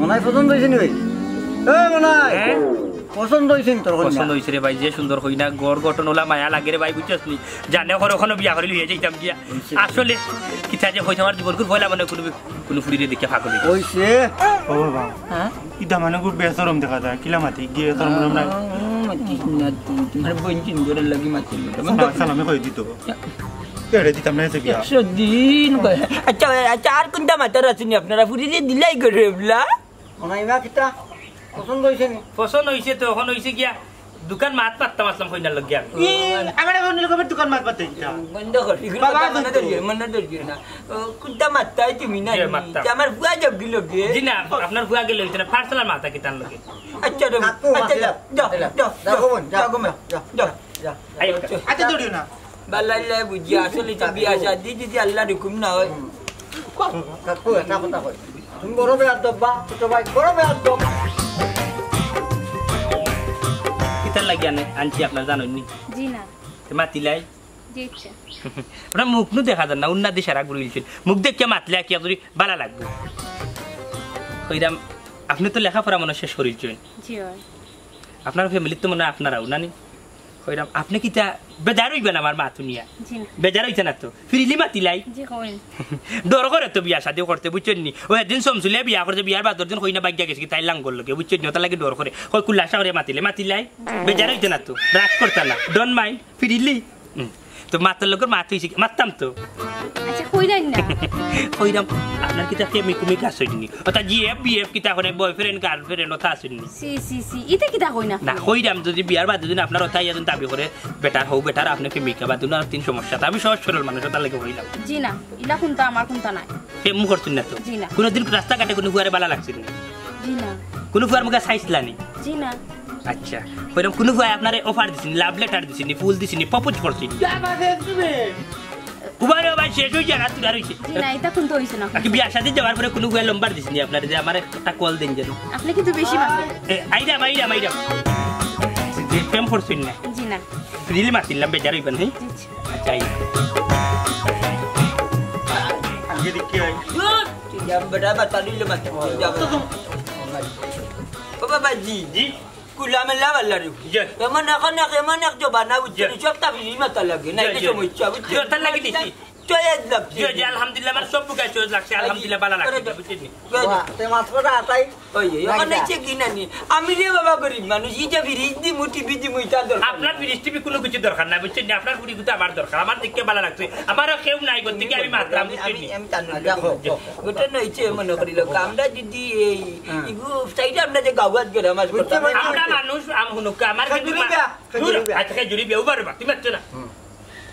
মনাই পছন্দ অইছে নি ভাই? এ মনাই, হ্যাঁ? পছন্দ অইছে নি তোর কইনা? পছন্দ অইছে রে ভাই, যে সুন্দর কইনা, ঘর গঠন ওলা মায়া লাগে রে ভাই, বুঝছস নি? জানে করে অখনো বিয়া করি লইয়া যাইতাম গিয়া। অইছে। আসলে কিতা যে কইতাম, আমার জীবন খুব পয়লা মনে কুনু, কুনু ফুরিরে দেখিয়া ফাগল অইছি। অইছে। ও বাবা। হ্যাঁ? ইতা মানে খুব বেশরম দেখা যায়, কিলা মাতি, গিয়ে শরম নাই। আহ, মাতিস না তুই, তোমার বোন চিন ধরে লাগি মাতিস না। সালাম, সালামে কই দিত। এরে দিতাম না, এসে বিয়া। একশো দিন করে। আচ্ছা, আচ্ছা, আর কুনটা মাতার আছে নি আপনারা? ফুরিরে দিলাই করে এবলা? ওনাই মা কিতা? পছন্দ অইছে নি? পছন্দ অইছে তো, অখন অইছে গিয়া দোকান মাত পাততাম আছলাম কইনার লগে আমি। ই, আমার এখন লোকের দোকান মাত পাতে কিতা? বন্ধ কর। ইগুলো বাবা, কথা মনে দোস্ত। ধরিও, মনে ধরিও না। ও, কুনটা মাততায় তুমি না? জি, মাততাম। তে আমার ফুয়া যাবগি লগে। জি না, আপনার ফুয়া গেলে অইতো না, personal মাতা কিতার লগে? আচ্ছা, রে, কাকু, আচ্ছা, মাতিলাম, যাও, মাতিলাম। যাও, যাও, যাও, গো বোন, যাও, যাও, গো বোন, যাও, যাও, যাও। যাও। আইও। আচ্ছা, দৌড়িও না। বালা ইল্লা বুঝি, আসলে তো বিয়া শাদি যদি আল্লাহর হুকুম না হয়। হুম। কাকু, একটা কথা কই। তুমি বড় বেয়াদব বা, ছোট ভাই, বড় বেয়াদব। কিতার লাগি আনে-, আনছি আপনার জানইন নি? জি না। তে মাতিলাই? জি, আচ্ছা। আপনার মুখ নু দেখা যার না, উন্নাদি সারা ঘুরি গেছেন। মুখ দেখিয়া মাতলে কি আপনার বালা লাগবে? কইরাম, আপনি তো লেখাপড়া মনে হয় শেষ করিলছেন। জি, হয়। আপনার family-ত তো মনে হয় আপনারাও, নানি? কইরাম, আপনি কিতা বেজার অইবেন আমার মাত হুনিয়া? জি না। বেজার অইতা না তো? ফিরিলি মাতিলাই? জি, কইন। ডর করে তো বিয়া শাদি করতে, বুঝছেন নি? ও একদিন সমসুলিয়া বিয়া করতে, বিয়ার বাদর দিন কইনা বাইগা গেছে কি তাই লাঙ্গল লগে, বুঝছেন নি? ওটার লাগি ডর করে। কই কুলাসা করে মাতিলে, মাতিলাই? বেজার অইতা না তো? রাগ করতা না? Don't mind? ফিরিলি? হুম। তো মাতার লগর মাত অইছে কি? মাততাম তো। আচ্ছা, কইরাম না। কইরাম, আপনার কিতা প্রেমিক উমিক আছে নি? ওটা GF, BF কিতা করে, boyfriend, girlfriend ওটা আছে নি? সি, সি, সি, ইতা কিতা কই না? না, কইরাম যদি বিয়ার বাদে যদি আপনার ওটা ইয়া যদি দাবি করে, বেটার হউ, বেটার আপনি প্রেমিকা বা দুনো তিন সমস্যা, তা আমি সহজ সরল মানুষ, ওটার লাগি কইলাম। জি না, ইলা কুনতা আমার কুনতা নাই। প্রেম করছেন না তো? জি না। কোনোদিন রাস্তাঘাটে কোনো ফুয়ারে বালা লাগছে নি? জি না। কোনো ফুয়ার মুখে চাইছিলা নি? জি না। আচ্ছা, কইরাম কোনো ফুয়ায় আপনারে offer দিছে নি, love letter দিছে নি, ফুল দিছে নি, propose করছে নি? উবারে ভাই, শেষ অই যার, আর তুই আর অইছে। জি না, ইতা কুনতা অইছে না। বাকি বিয়া শাদি যাওয়ার পরে কোনো ফুয়ায় নম্বর দিছে নি আপনারে যে আমার একটা call দেন যেন? আপনি কিন্তু বেশি মাতেন। এ, আইরাম, আইরাম, আইরাম। যে প্রেম করছেন না? জি না। Really মাতিলাম, বেজার অইবেন, হ্যাঁ? জি, জি। আচ্ছা, আই। আগে দেখি আই। ধুর, তুই যা বেটা, বাতা দিলে মাতি, তুই যা বেটা। ও বাবা জি। জি। কুলামেলা বাল্লা রে। জি। এমন এখন এক, এমন এক জবানা উঠছে, জি। সব তা ফিরি মাতা লাগে, না, জি, এটা জি। সমস্যা, বুঝছো? জি, তার লাগি দিছি। চয়েস লাগছে। জি, জি, আলহামদুলিল্লাহ, আমার সব বুকে চয়েস লাগছে, আলহামদুলিল্লাহ, বালা লাগছে, বুঝছেন নি? বাহ, তে মাত্র আতাই। ওই, ওই, ওখানে লাগা। চেক ইন আনি। আমি রে বাবা গরিব মানুষ, ইটা ফ্রিজ দিমু, টিভি দিমু, ইটা দরকার আপনার নাই। ফ্রিজ টিভি কোনো কিছু দরকার নাই, বুঝছেন নি? আপনার ফুড়ি গুতা আমার দরকার, আমার দেখতে বালা লাগছে। আমারও কেউ নাই, গতিকে আমি মাতলাম, আমি, বুঝছেন নি? আমি, আমি জানি না। দেখো, দেখো। ঘটনা হইছে মনে করি লোক, আমরা যদি এই, হ্যাঁ। ইগু সাইডে আমরা যে গাওয়াত গেলাম, আজ বুঝতে করতাম। পারছি। আমরা মানুষ, আম হুনুকা, আমার কিন্তু খেজুরি মা-, বিয়া, খেজুরি দূর, বিয়া। আচ্ছা, খেজুরি বিয়া, উবার বা, তুমি মাতছো না। হুম।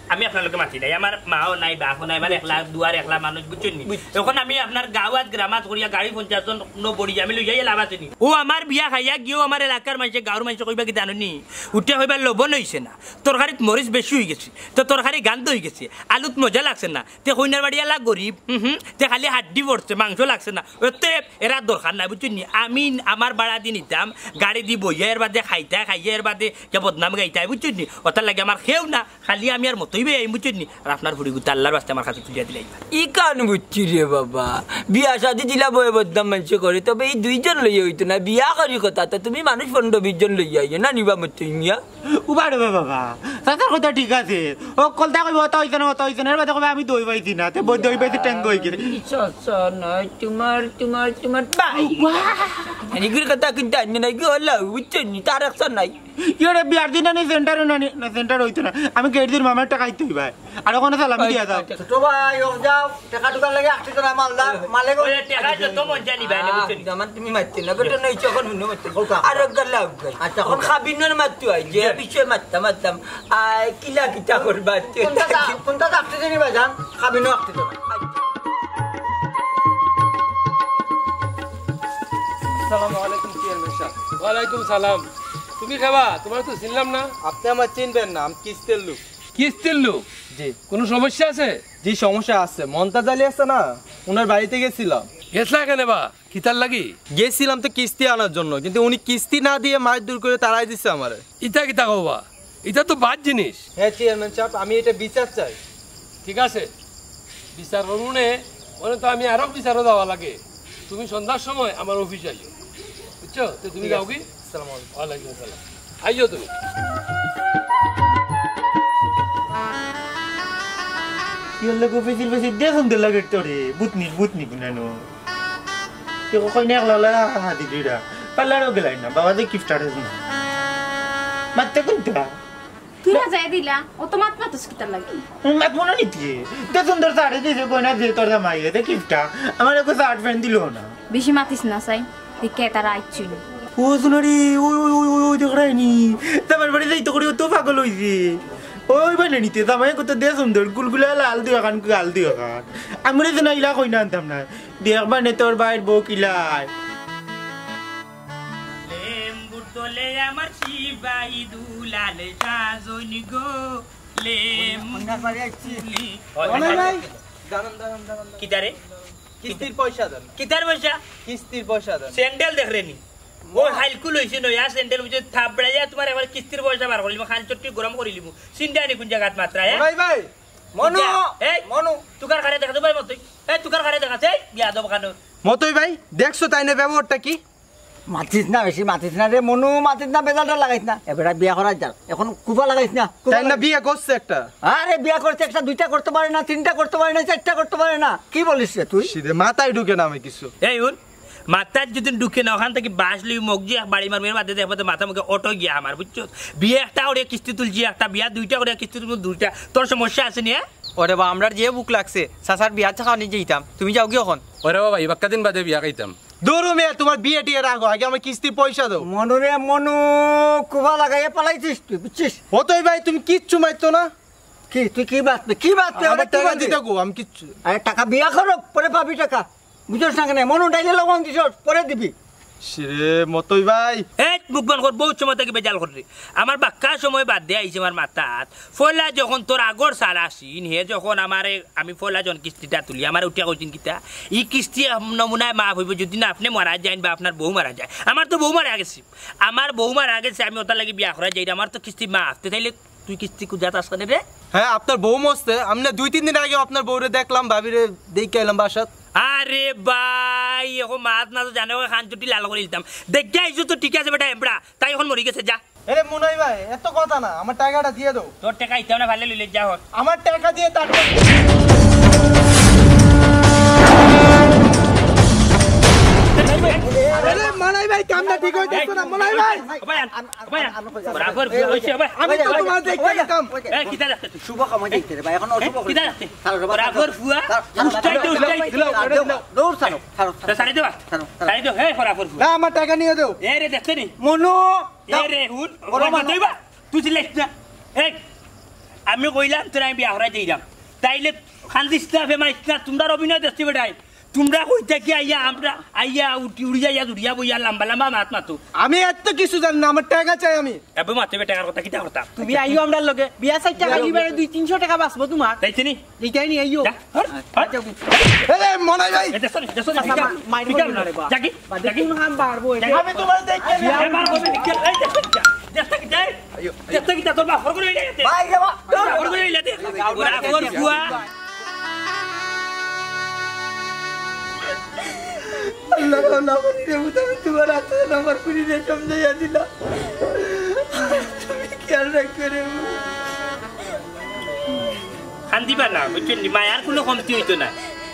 আমি আপনার লগে মাতি নাই, আমার মাও নাই, বাপও নাই, আমার একলা দুয়ার একলা মানুষ, বুঝছেন নি? বুঝছি। এখন আমি আপনার গাওয়াত গ্রামাত করিয়া গাড়ি পঞ্চাশ জন ন বড়ি আমি লইয়া লাভ আছে নি? ও আমার বিয়া খাইয়া গিয়েও আমার এলাকার মানষে, গাঁওর মানষে কইবা কি জানো নি? উঠে কইবা লবণ হইছে না, তরকারিত মরিচ বেশি হই গেছে, তো তরকারি গান্ধ হই গেছে, আলুত মজা লাগছে না, তে কইনার বাড়ি আলা গরিব, হুম হুম, তে খালি হাড্ডি পড়ছে, মাংস লাগছে না। অতএব এরা দরকার নাই, বুঝছেন নি? আমি আমার বাড়া দি নিতাম, গাড়ি দি বইয়া এর বাদে খাইতায়, খাইয়া এর বাদে কে বদনাম গাইতায়, বুঝছেন নি? ওটার লাগে আমার কেউ না, খালি আমি আর মতই ভাই, বুঝছেন নি? আর আপনার ফুড়ি গুতা আল্লাহর বাস্তে আমার কাছে তুলিয়া দিলাই। ই কান বুঝছি রে বাবা, বিয়া শাদি দিলা বয়ে বদনাম মানষে করে, তবে এই দুইজন লইয়া হইতো না, বিয়া করি কথা, তো তুমি মানুষ পনেরো বিশ জন লইয়া আইও না, নিবা মতই মিয়া। উবা রে বাবা, চাচার কথা ঠিক আছে। ও কলতা কইবো, "ওটা হইছে না, ওটা হইছে না", এর বাদে কইবো, "আমি দই পাইছি না", তে বই দই পাইছি, টেন দই গেছে। এই চাচা নাই, তোমার, তোমার, তোমার ভাই। ওয়া! এগুর কথা কিন্তু আনবে না, কি হলো? বুঝছো নি? তার একশো নাই। ইয়ে রে, বিয়ার দিন আনি সেন্টারও না নি, না, সেন্টার হইতো না। আমি গেট দিন মামার টাকা আইতে হইবা। আর ওখানে সালামি দিয়া দাও। ছোট ভাই, ও যাও, টেকা টুকার লাগে আটটি জন মালদার, মালে গো। ওই টেকা তো তো মন জানি ভাই, আহ, বুঝছো নি? জামান তুমি মারতে না, ঘটনা হইছে এখন হুনো মারতে। ওকা। আর এক গাল লাগ গাল। আচ্ছা, এখন ওকা। খাবিনর মারতে হয়, যে জি। বিষয়ে মারতাম, মারতাম। আয়, কিলা কিতা করবা? কোনটা দা-, কোনটা দা আটটি জনই ভাই যান? খাবিনও আটটি জন। আসসালামু আলাইকুম, চেয়ারম্যান সাহেব। ওয়ালাইকুম সালাম। তুমি কেবা? তুমারে তো চিনলাম না। আপনি আমারে চিনবেন না, আমি কিস্তির লোক। কিস্তির লোক? জি। কোনো সমস্যা আছে? জি, সমস্যা আছে। মন্তাজ আলী আছে না, ওনার বাড়িতে গেছিলাম। গেছলা কেনে বা? কিতার লাগি? গেছিলাম তো কিস্তি আনার জন্য, কিন্তু উনি কিস্তি না দিয়ে মারধর করে তাড়াই দিছে আমারে। ইতা কিতা কও বা? ইতা তো বাদ জিনিস। হ্যাঁ চেয়ারম্যান সাহেব, আমি এটা বিচার চাই। ঠিক আছে, বিচার করমুনে, ওনে তো আমি আরো বিচারও দেওয়া লাগে। তুমি সন্ধ্যার সময় আমার অফিসে আইও, বুঝছো? তো তুমি ঠিক যাও আছে। কি? আসসালামু আলাইকুম। ওয়ালাইকুম আসসালাম। আইও তুমি। কি হলে গো ফেসিল ফেসিল দিয়ে শুনতে লাগে তোরে? বুতনি, বুতনি গুনানো। তুই কই না একলা লাগা হাদি দিরা? পার্লারও গেলাই না, বাবা যে গিফট আরে না। মারতে কোনটা? তুই না যাই দিলা, ও তো মাত মাতুস কিতার লাগি? মাত মনে নিতে। তো সুন্দর শাড়ি দিছে, কইনা দিয়ে তোর জামাই, এতে গিফটটা। আমার একো শার্ট প্যান্ট দিল না। বেশি মাতিস না, সাই। দেখে তারা আইছিল। ও সোনারি, ওই, ওই, ওই, ওই, ওই, দেখ রায়নি। তোমার বাড়ি যাইতে করি, ও তো পাগল হইছে। ওই বানে নিতে, জামাই কত দে সুন্দর, গুলগুলা লাল দুই খান, গাল দুই খান। আমি রে না ইলা কই না আনতাম না। দেখ বানে তোর বাইর বউ কিলায়। লেম্বুর তলে আমার শিবাই দুলাল সাজনি গো, লেম্বু অন্যার বাড়ি আইছি। ফুলি। অনেক ভাই। দাঁড়ান, দাঁড়ান, দাঁড়ান, দাঁড়ান। কিতারে? কিস্তির পয়সা দেন। কিতার পয়সা? কিস্তির পয়সা দেন। স্যান্ডেল দেখ রে নি। ও হাইলকুল হইছে নয়া স্যান্ডেল বুঝে থাবড়াইয়া তোমার একবার কিস্তির পয়সা বার করিলিমু, খান চট্টি গরম করিলিমু। চিন্তা নি কোন জায়গাত মাত্রা, হ্যাঁ? ভাই, ভাই। মনু, যা, এই, মনু। তুকার খারে দেখা তো ভাই মতই। এই তুকার খারে দেখা, এই বিয়াদব খানো। মতই ভাই, দেখছো তাই না ব্যবহারটা কি? মাতিস না বেশি, মাতিস না রে মনু, মাতিস না, বেজালটা লাগাইস না। এবারে বিয়া করার যার, এখন কুফা লাগাইস না, কুফা তাই না লাগাইস। বিয়ে করছে একটা? আরে বিয়া করছে একটা, দুইটা করতে পারে না, তিনটা করতে পারে না, চারটা করতে পারে না। কি বলিস রে তুই? সিধে মাথায় ঢুকে না আমি কিছু। এই হুন, মাথাত যদি ঢুকে না, ওখান থেকে বাঁশ লই মগজি এক বাড়ি মারমু, এর বাদে দেখবো তো মাথা মুখে অটো গিয়া আমার, বুঝছো? বিয়ে একটা করে কিস্তি তুলছি একটা, বিয়া দুইটা করে কিস্তি তুলবো দুইটা। তোর সমস্যা আছে নি, হ্যাঁ? ওরে বা, আমরার যে ভুক লাগছে, চাচার বিয়াত চা খাওয়ানি যাইতাম, তুমি যাও কি এখন? ওরে বাবা, এই বাক্কা দিন বাদে বিয়া খাইতাম। দূর মিয়া, তোমার বিয়ে টিয়ে রাখো, আগে আমার কিস্তি পয়সা দাও। মনু রে মনু, কুবা লাগাইয়া পালাইছিস তুই, বুঝছিস? হতই ভাই, তুমি কিচ্ছু মারতো না। কি, তুই কি বাঁচবে? কি বাঁচবে? আমার ওটা কি টাকা বলবি? দিতে গো, আমি কিচ্ছু। আরে টাকা বিয়া করো, পরে পাবি টাকা। বুঝছস না কেনে? মনু ডাইলে লবণ দিছস, পরে দিবি। সিরে মতই ভাই। এই মুখ বন্ধ কর, বহুত সময় থাকি বেজাল কররে। আমার বাক্কা সময় বাদে আইছে আমার মাথাত। ফয়লা যখন তোর আগর সার আসিন, হে যখন আমারে, আমি ফয়লা যখন কিস্তিটা তুলি, আমারে উঠিয়া কইছিন কিতা? ই কিস্তি নমুনায় মাফ হইব যদি না আপনি মারা যাইন বা আপনার বউ মারা যায়। আমার তো বউ মারা গেছে, আমার বউ মারা গেছে, আমি ওটার লাগি বিয়া করা যাই, আমার তো কিস্তি মাফ। তে তাইলে তুই কিস্তি কুজাত আস কেনে রে? হ্যাঁ, আপনার বউ মরছে। আমি না দুই তিন দিন আগে আপনার বউরে দেখলাম, ভাবিরে দেখে এলাম বাসাত। আরে ভাই, এখন মাত না তো জানে, ওই খান চুটি লাল করে দিতাম। দেখে আইছো তো ঠিক আছে বেটা, এবড়া। তাই এখন মরি গেছে, যা। আরে মনাই ভাই, এত কথা না, আমার টাকাটা দিয়ে দাও। তোর টাকা ইতাও না, ভালে লইলে যা হর। আমার টাকা দিয়ে তার আরে মনাই ভাই, কামটা ঠিক হইতেছে না, মনাই ভাই। ওবায় আন, ওবায় আন। বরাবর ভুয়া হইছে, ওবায়। আমি তো তোমার দেখতে গেতাম। এই, কিতা দেখতে তুই? শুভ কামে যাইতে রে ভাই, এখন অশুভ কিতা দেখতে? বরাবর ভুয়া। উস্তাইতে, উস্তাইতে। দৌড় ছাড়ো, ছাড়ো, ছাড়ো। ছাড়ি দেবা। ছাড়ো, ছাড়ো। ছাড়ি দেও, হে, বরাবর ভুয়া। না, আমার টাকা নিয়ে দেও। এ রে, দেখতে নি? মনু। এ রে, হুন, বড় ওই মানুষ। তুই বা, তুই ছিলিস না। এই, আমি কইলাম তোর আমি বিয়া করাই দিলাম। তাইলে খান্দিস না, ফেমাইস না, তোমরা অভিনয় দেখছি বেটাই। তোমরা কই থাকি আইয়া, আমরা আইয়া উঠি, উড়ি যাইয়া, উড়িয়া বইয়া, লম্বা লম্বা মাত মাতো। আমি এত কিছু জানি না, আমার টাকা চাই আমি। এবে মাতে বে টাকার কথা, কিতা কথা? তুমি আইও আমরার লগে, বিয়া সাইটটা খালি বারে দুই তিনশো টাকা বাঁচবো তোমার। তাইতে নি? এইটাই নি, আইও। যা, হর, হর। আরে মনাই ভাই। এ, দেখো নি, দেখো নি, চাচা, বিকাল, মা-, মাইর বিকাল। করবো না রে বা। যাকি, বাদে যাকি। কোন হাম বাড়বো এটা? যাকি। আমি তোমার দেখতে যাকি, আমার বউ দেখতে, এই দেখো, যা। দেখতে কি যাই? আইও, আইও। দেখতে কি যা, তোর বাপ হর করে হইলে যেতে। ভাই রে বাপ। তোর বাপ হর করে হইলে যেতে। ওরা হর ফুয়া। আল্লাহ, আল্লাহ, বলি রে, আমি তোমার হাতে আমার পুরি রে সমঝাইয়া দিলাম। তুমি খেয়াল রাখবে রে। কান্দিবা না, বুঝছইন নি? মায়ার কুনু কমতি অইতো না।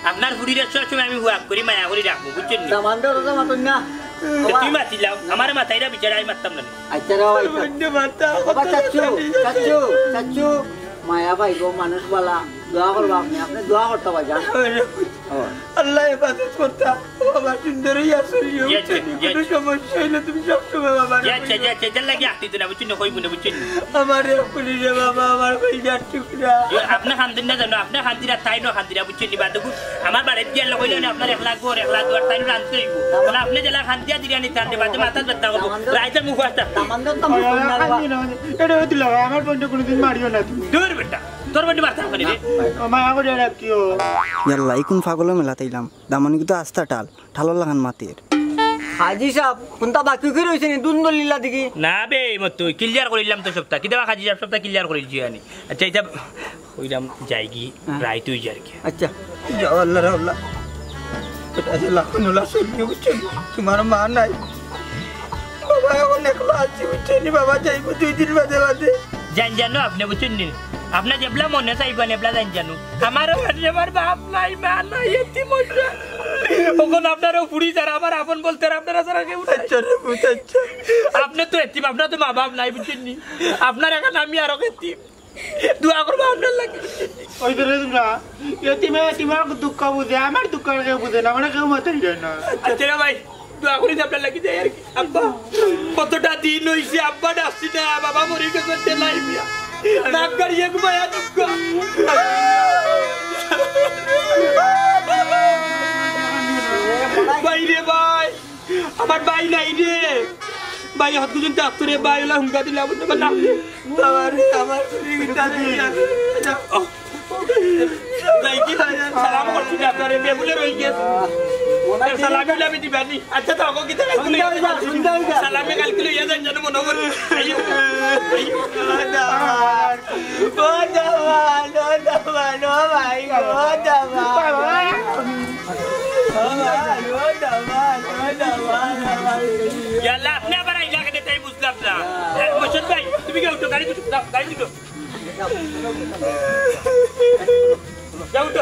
আপনার ফুরিরে সবসময় আমি হুয়াক করি, মায়া করি রাখমু, বুঝছইন নি? দামান দে, ওটা মাতুন না। তে তুই মাতিলাও, আমারে মাতাইরা বিচারে আমি মাততাম না। আচ্ছা রে বাবা, আচ্ছা। ধন্যবাদ, তা বাবা, কত চাচ্চু, কথা চাচ্চু, চাচ্চু, মায়া ভাই গো, মানুষ বালা। দোয়া করবা আপনি, আপনি দোয়া করতে পারবেন। আল্লাহ হেফাজত করতা। ও বাবা, সুন্দর হইয়া চলিও। জি, আচ্ছা, বুঝছো নি? জি, কোনো আচ্ছা। সমস্যা হইলে তুমি সবসময় বাবা জি, আচ্ছা, জি, আচ্ছা, এটার লাগি আঁকতে না, বুঝছো নি? কইবো না, বুঝছো নি? আমার পুলিশে বাবা, আমার কইজার টুকরা। এ, আপনি কান্দিন না জানো, আপনি কান্দিরা, তাইনও কান্দিরা, বুঝছো নি? বাদে খুব আমার বাড়িত গিয়া লগে লগে আপনার এক লাখ ঘর, এক লাখ দুয়ার, তাইনও রানতে হইব। তাহলে আপনি জেলা কান্দিয়া দিরা নি, তার বাদে মাথা ব্যথা করবো। রাইতে মুখ আসতা। তামান্দার তো আমার কইনা বাবা। এটা হইতে লাগে, আমার বোনটা কোনোদিন মারিও না তুমি। দূর বেটা, তোর বোনটা মারতে হবে রে। ও মায়া করে রাখিও। ইয়াল্লা, এই কোন পাগলের মেলাত আইলাম? দামানি কিন্তু আস্তা টাল, টালর লাখান মাতির। হাজি সাহেব, কোনটা বাকি কি রইছে নি? দুন্দুলিল্লা দেখি। না বে, মত তুই clear করিলাম তো সবটা। কিতা বা হাজি সাহেব, সবটা clear করিলছি আমি। আচ্ছা, এটা কইলাম যাইগি, হ্যাঁ। রাইত হই যার কি। আচ্ছা, যাও আল্লাহ রে আল্লাহ। এটা আছে লাখনুল্লাহ সৈন্য, বুঝছো নি? তোমার মা নাই। বাবা এখন একলা আছি, বুঝছো নি? বাবা যাইবো দুই দিন বাদে বাদে। জান জানো আপনি, বুঝছেন নি? আপনার যেবলা মনে চাইবা, এবলা জান জানো। আমারও আছে, আমার বাপ নাই, মা নাই, এতিম অইছে। এখন আপনারও ফুড়ি ছাড়া, আমার আপন বলতে আর আপনারা ছাড়া কেউ নাই। আচ্ছা রে, বুঝ, আচ্ছা। আপনি তো এতিম, আপনার তো মা বাপ নাই, বুঝছেন নি? আপনার এখন আমি আরো এতিম। দোয়া করবা আপনার লাগি। ওই ধরে তোমরা, এতিমে এতিমার দুঃখ বুঝে, আমার দুঃখ কেউ বুঝে না, মানে কেউ মাথায় যায় না। আচ্ছা রে ভাই, দোয়া করি আপনার লাগি যাই আর কি। আব্বা, কতটা দিন হইছে আব্বা ডাকছি না, বাবা মরি গেছে ঠেলাই দিয়া। নাক গাড়িয়ে ঘুমাইয়া দুঃখ। ভাই রে ভাই, আমার ভাই নাই রে। ভাই, হত দুজন ডাক্তারে ভাই ওলা হুমকা দিলা, বুঝতে পারলাম। বাবা রে, আমার চুরি গিয়ে তারে নিয়ে আসে। ভাই, কি হয়? সালাম করছি ডাক্তারে, বেবুলে রই গেছে। সালামি উলামি দিবানি। আচ্ছা, তো ওকে কিতা কালকে লইয়া যাই? সালামি কালকে লইয়া যাই, জানো মনে করে। আইও, আইও। ও জামান, ও জামান, ও ভাই, ও জামান। ইয়াল্লা, আপনি আবার আইলা কেনে তাই বুঝলাম না। এ, মোর্শেদ ভাই, তুমি কি উঠো, গাড়ি উঠো, যাও, গাড়ি উঠো। যাও, উঠো।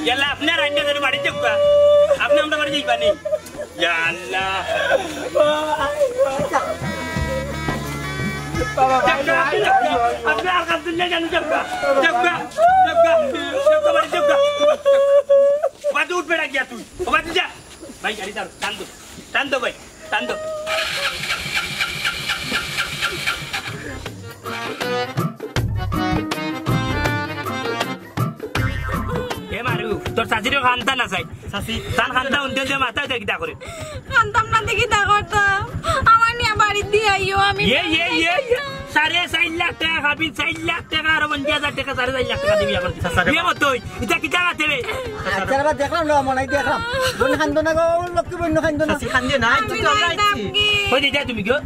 ইয়াল্লা, আপনি আর আইনা ধরে বাড়ি যাও গা। আপনি আমরা বাড়ি যাইবা নি? ইয়াল্লা। যাও গা, আপনি যাও গা। আপনি আর কান্দিন না জানো, যাও গা। যাও গা, যাও গা, যাও গা, বাড়ি যাও গা। বাদে উঠবে না গিয়া তুই। ও বাদে যা। ভাই, গাড়ি টান, টান দো। টান দো ভাই, টান দো। এ মারু, তোর চাচিরও খান্তা না চাই। চাচি। তান খান্তা উনতে উনতে মাথা উঠে কিতা করে? কান্তাম না দেখি তা করতাম। আমার নিয়া বাড়িত দিয়া আইও, আমি ইয়ে, ইয়ে, ইয়ে। সাড়ে চাইর লাখ টেকা খাবি, চাইর লাখ টেকা আরো পঞ্চাশ হাজার টেকা, সাড়ে চাইর লাখ টেকা দিয়া বিয়া করতে। চাচা রে। বিয়া মতই, ইটা কিতা মাতে বে? আচ্ছা, আবার দেখলাম না, মনে হয় দেখলাম। বোন কান্দো না গো, লক্ষ্মী বোন কান্দো না। চাচি কান্দিও না, আমি তো আমরা আইছি। কই দিতা তুমি গো?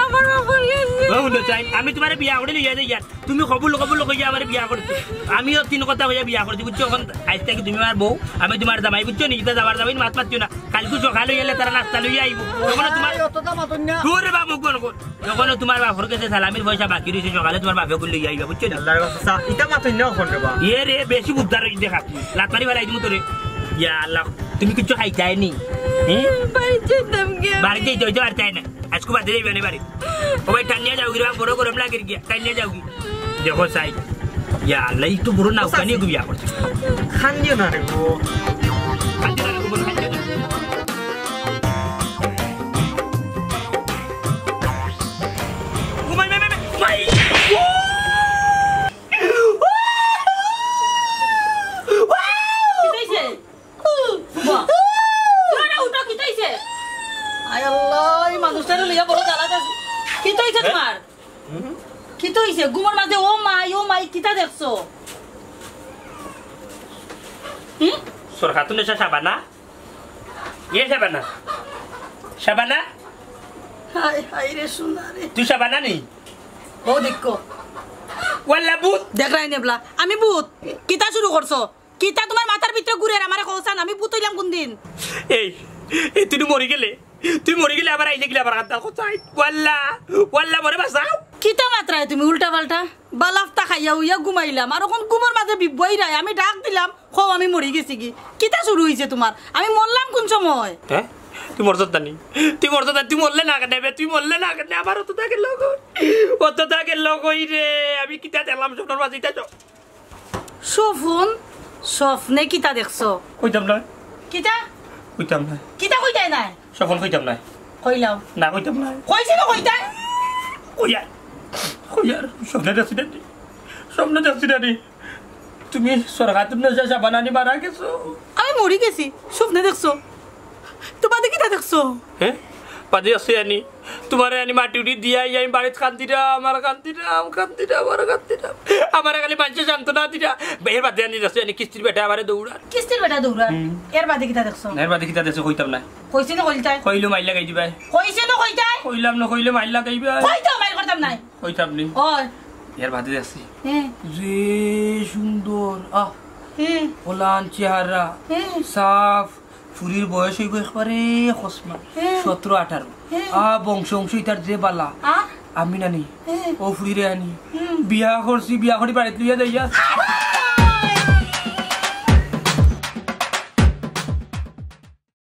আমার বাপর গেছে। ও, উনো চাই, আমি তোমারে বিয়া করে লইয়া যাই ইয়ার। তুমি কবুল, কবুল কইয়া আমারে বিয়া করছো। আমিও তিন কথা কইয়া বিয়া করছি, বুঝছো? এখন আইজ থাকি তুমি আমার বউ, আমি তোমার জামাই, বুঝছো নি? ইটা যাবার জামাই মাত মাতিও না। কালকে সকালে গেলে তারা নাস্তা লইয়া আইবো। তখন তোমার আরে, অতটা মাতইন না। দূর রে বাবু, কোন কোন? তখন তোমার বাপর কাছে সালামির পয়সা বাকি রইছে, সকালে তোমার বাপে গুলো লইয়া আইবা, বুঝছো নি? আল্লাহর কথা, ইটা মাতইন না কোন রে বা? এ রে, বেশি বুদ্ধার হইছে দেখা। লাত মারি ফেলাই দিমু তোরে। ইয়া আল্লাহ, তুমি কিচ্ছু খাইতায় নি? হ্যাঁ? বাড়ি যাইতাম গিয়া। বাড়ি যাইতে হইতে পারতায় না। আজকে বাদে যাইবা না বাড়ি। ও ভাই, টানিয়া যাও গিরা, বড় গরম লাগে গিয়া, টানিয়া যাও গি। দেখো চাই। ইয়া আল্লাহ, একটু বড় নাও, কানিয়ে ঘুমিয়ে পড়ছে। কান্দিও না রে গো। কান্দিও না রে গো, কান্দিও না। ও মাই, মাই, মাই, মাই। ও! কিতা অইছে? বাহ। উঠো না, উঠো, কিতা অইছে? আয় আল্লাহ, এই মানুষটারে লইয়া বড় জ্বালাত আছি। কিতা অইছে তোমার? কিতা অইছে? ঘুমর মাঝে ও মাই, ও মাই, কিতা দেখছো? হুম? সরকার তো নেশা সাবানা? ইয়ে সাবানা? সাবানা? হায়, হায় রে, সোনা রে। তুই সাবানা নি? ও দেখো। ওয়াল্লা ভূত। দেখরায় নি এবলা, আমি ভূত। কিতা শুরু করছো? কিতা তোমার মাথার ভিতরে ঘুরের? আমারে কওছান, আমি ভূত অইলাম কোন দিন? এই, এই তুই মরি গেলে, তুই মরি গেলে আবার আইলে গেলে আবার কান্তা কোথায়? ওয়াল্লা, ওয়াল্লা মরে বাঁচাও। কিতা মাতরায় তুমি উল্টা পাল্টা? বালাফতা খাইয়া উইয়া ঘুমাইলাম, আর অখন ঘুমর মাঝে বিবইরায়, আমি ডাক দিলাম, কও আমি মরি গেছি গি। কিতা শুরু অইছে তোমার? আমি মরলাম কোন সময়? হ্যাঁ? তুই মরছত না নি? তুই মরছত না, তুই মরলে না কেনে বে? তুই মরলে না কেনে? আমার অত থাকে লোক, অত থাকে লোক অই রে, আমি কিতা দেখলাম স্বপ্নর মাঝে, ইতা চ-, স্বপন, স্বপ্নে কিতা দেখছো? কইতাম না। কিতা? কইতাম না। কিতা কইতায় নায়? স্বপন কইতাম না। কইলাও। না কইতাম না। কইছি না কইতায়? কইয়ার। কইয়ার। স্বপ্নে দেখছি না নি। স্বপ্নে দেখছি না নি। তুমি সরকার তুমি না যা বানানি মারা গেছো। আমি মরি গেছি। স্বপ্নে দেখছো? তো বাদে কিতা দেখছো? হ্যাঁ? বাদে আছে আনি। তোমারে আনি মাটি উঠি দিয়া আই আমি বাড়িত কান্দিরাম, আর কান্দিরাম, কান্দিরাম, আর কান্দিরাম। আমারে খালি মানষে সান্ত্বনা দিরা। এর বাদে আনি দেখছো আনি কিস্তির বেটা আমারে দৌড়ার। কিস্তির বেটা দৌড়ার? হুম। এর বাদে কিতা দেখছো? এর বাদে কিতা দেখছো কইতাম না। কইছি না কইতায়? কইলে মাইর লাগাই দিবায়। কইছি না কইতায়? কইলাম না কইলে মাইর লাগাইবায়। কইতাম মাইর করতাম নায়। কইতাম নি। ওই। এর বাদে দেখছি। হ্যাঁ। যে সুন্দর, আহ, হ্যাঁ। ওলান চেহারা, হ্যাঁ। সাফ, ফুরির বয়স অইবো একবারে কসমা, হ্যাঁ। সতেরো আঠারো। হ্যাঁ। আ, বংশ বংশ ইতার যে বালা। আ? আমি নানি, হ্যাঁ। ও ফুরিরে আনি। হুম। বিয়া করছি, বিয়া করি বাড়িত লইয়া যাইয়া।